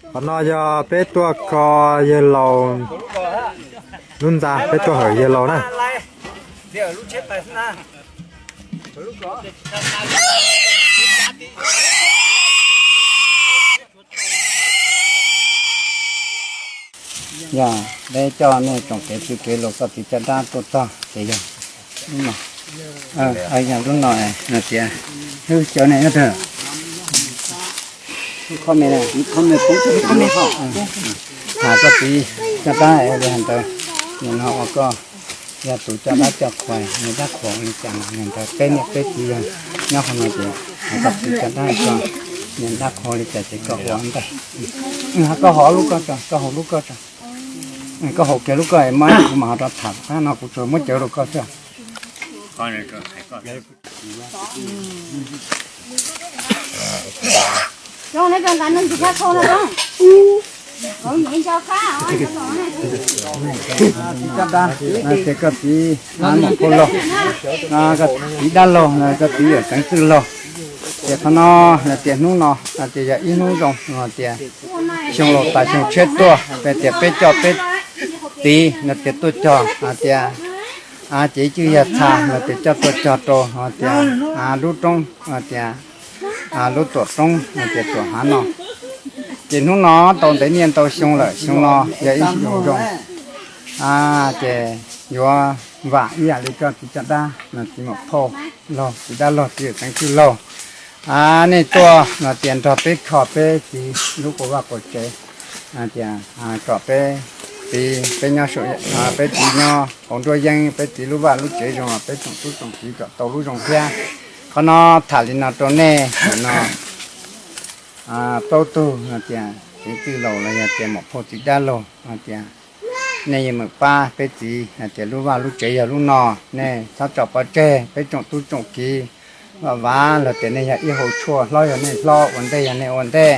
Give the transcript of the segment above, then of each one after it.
Qhov no yog peb tuaj kho yawg laus lub ntxa, peb tuaj hawm yawg laus na. Yog peb coj nej tsoom kev txwj kev laus koj txiv caj dab tuaj txog ces yog lub no, yog lub no no tias, hwb, cov ne, koj txiv caj dab li ntawd, nim no ua koj yog tus coj dab coj qhuas, niam dab qhuas li cas no, nim ntawd peb niam peb txiv yog nyob qhov no ces koj txiv caj dab koj niam dab qhuas li cas ces koj ua ntej. Koj haus lub koj tso, koj haus lub koj tso. Koj haus kiag lub koj, kuv mam ho rov tham, no kuv tsuas muab cawv rau koj xwb. Caj dab, ces koj txiv Mom Phauj laug, koj txiv dab laug, koj txiv yawm Xeev Txwj laug. Ces qhov no hais tias hnub no hais tias yog ib hnub zoo, hais tias xyoo laus tas xyoo tshiab tuaj, hais tias peb coj peb txiv hais tias tuaj cog hais tias, ces ib cwj yog txha hais tias coj tuaj cog rau hais tias lub roob hais tias lub tuam roob hais tias tuam hav no. Ces hnub no tau ntev niaj ntau xyoo lawm, xyoo no yog ib xyoo zoo, ces yuav vam ib yam li koj txiv caj dab, txiv Mom Phauj laug, txiv dab laug, txiv yawm Xeev Txwj laug, nej tuaj hais tias nrog peb kho peb txiv lub quas vaj quas tsev, hais tias kom peb txiv, peb nyob, peb txiv nyob hauv nruab yeeb, peb txiv lub vaj lub tsev zoo, peb tsoom tub tsoom kiv kom tau lub zoo thiab. Qhov no tham li no rau nej no, plaub tug hais tias Xeev Txwj laus los yog tias Mom Phauj txiv dab laug hais tias nej yeej meem pab peb txiv hais tias lub vaj lub tsev yog lub no, nej txhob tso pov tseg peb tsoom tub tsoom kiv, vaj vav los tias nej yog ib hau tshuaj, hlob yog nej hlob, ua ntej yog nej ua ntej,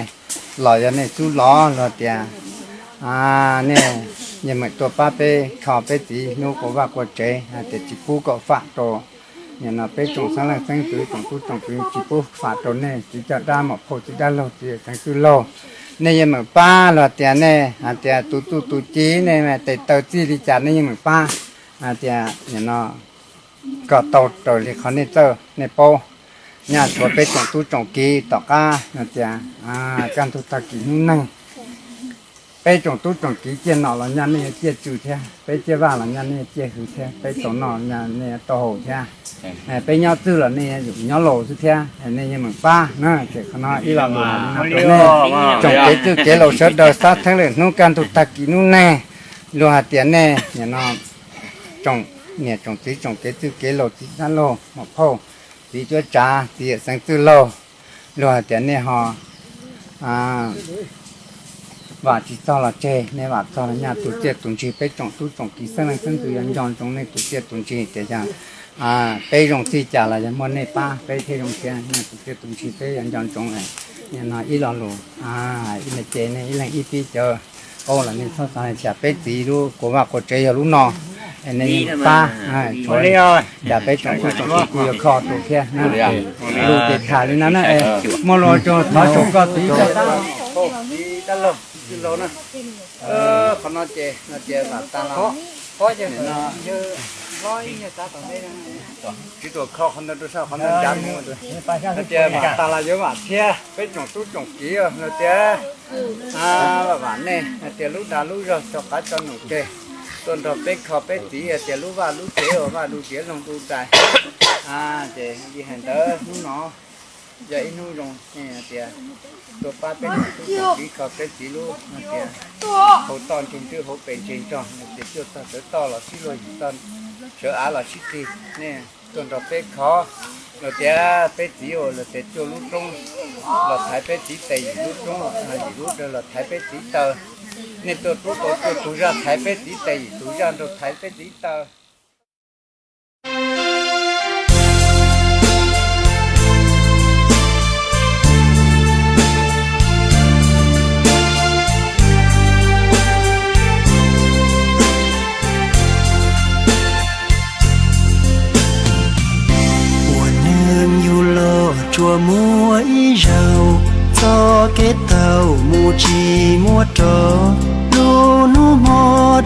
los yog nej xub los los tias nej yeej meem tuaj pab peb kho peb txiv hnub quas vaj quas tsev hais tias tsis pub kom fam rau nim no peb tsoom xeeb leej xeeb ntxwv, tsoom tub tsoom kiv, tsis pub fam rau nej txiv caj dab Mom Phauj txiv dab laug, txiv yawm Xeev Txwj laug. Nej yeej meem pab los tias nej hais tias tus txuj tus ci nej tes taw txij li cas nej yeej meem pab hais tias nim no kom tau raws li qhov nej txawj nej paub. Nyaj tshuav peb tsoom tub tsoom kiv tom qab hais tias kaj ntug tag kis hnub neeg, peb tsoom tub tsoom kiv ciaj nom los nyaj nej yuav ciaj tsw thiab, peb ciaj vaj los nyaj nej yuav ciaj hwv thiab, peb tau noj los nyaj nej yuav tau haus thiab, peb nyob txwj los nej yuav tsum nyob laus xwb thiab, nej yeej meem pab na. Ces qhov no ib lo lus hais li no rau nej tsoom kev txwj kev laus sawv daws, xab theeb lwm hnub kaj ntug tag kis hnub neeg, luag hais tias nej nim no tsoom niam tsoom txiv tsoom kev txwj kev laus, txiv dab laug Mom Phauj, txiv cuab tsav, txiv yawm Xeev Txwj laug, luag hais tias nej ho vam tsis txog los tseg, nej vam txog los nyaj tus txiaj tus ntsig peb tsoom tub tsoom kiv xeeb leej xeeb ntxwv yuav nco ntsoov nej tus txiaj tus ntsig tias yog peb zoo txij cas los yog muaj nej pab peb thiaj zoo thiab, nej tus txiaj tus ntsig peb yuav nco ntsoov. Nim no ib lo lus, ib me ces nej ib leeg ib pib cawv qau los nej txhob xav hais tias peb txiv lub quas vaj quas tsev yog lub no, nej yeej pab, cas peb tsoom tub tsoom kiv kuj yuav kho tus thiab. Lus ces tham li no na, muaj lus tso thov tsoom koj txiv caj dab, txiv dab laug, txiv txwj laug na. Qhov no ces no tias vam tag los, tsis tuam kho qhov ntawd rau sab qhov ntawd ncav mus, no tias vam tag los yuav vam thiab peb tsoom tub tsoom kiv no tias vam vam nej hais tias lub dag lub zog tso qav tso num tseg tuaj nrog peb kho peb txiv hais tias lub vaj lub tsev uas vaj lub tsev loog lub dais. Ces li hais ntawd hnub no yog ib hnub zoo, tias tuaj pab peb tsoom tub tsoom kiv kho peb txiv lub tias hauv toj ntseg ntswb hauv pes ntseg nrog, tias cuaj txog sawv toj los sib luag, yim txog sawv av los sib tig, nej tuaj nrog peb kho. Los tias peb txiv ua los tias cuaj lub roob los thaiv peb txiv tes, yim lub roob yim lub dawg los thaiv peb txiv taw. Nej tuaj rub tau cuaj tug zaj thaiv peb txiv tes, yim tug zaj nrog thaiv peb txiv taw. Ua neeg yug los tsuas muaj ib zaug, txoj kev taug mus tsis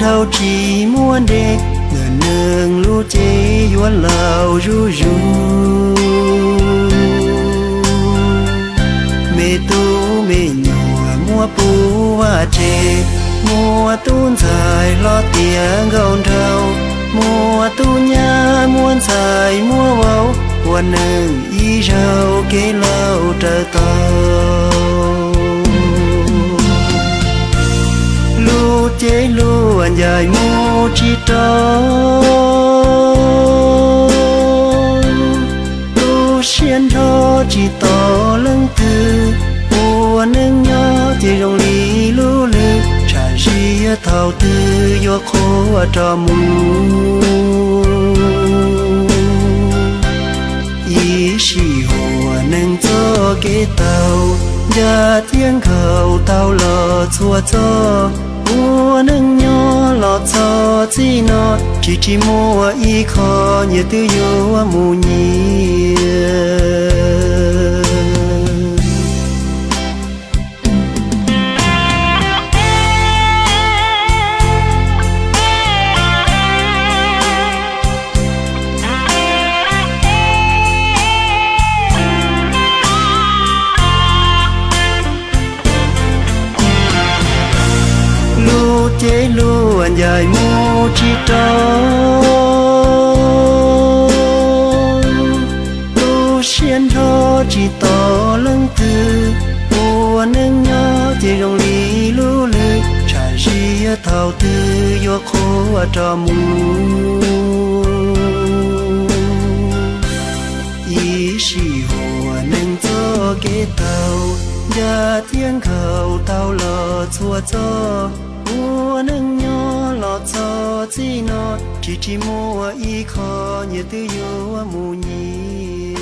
dhau tsis muaj dej, ntawm neeg lub cev yuav laus zuj zus. Me tub me nyuam muab puv vaj tse, muaj tub ntxhais hlob tiav nkauj nraug, muaj tub nyab muaj ntxhais muaj vauv, ua neeg ib zaug kev laus raws tau. Lub cev luaj ncaim mus tsis rau, lub siab nrho tsis tos leej twg. Ua neej nyob ces zoo li lub lwg, tsam zis thaum twg yuav qhuav rov mus. Ib sim huam neeg txoj kev taug, ncaj thiab nkhaus tau los txhua txoj. Ua neej nyob los txog txij no, tsis tsis muaj ib qho nyias twb yuav mus nyias. Lub cev luaj ncaim mus tsis rau, lub siab nrho tsis tos leej twg. Ua neej nyob ces zoo li lub lwg, tsam zis thaum twg yuav qhuav rov mus. Ib sim huam neeg txoj kev taug, ncaj thiab nkhaus tau los txhua txoj. Ua neej nyob los txog txij no, tsis tsis muaj ib qho nyias twb yuav mus nyias.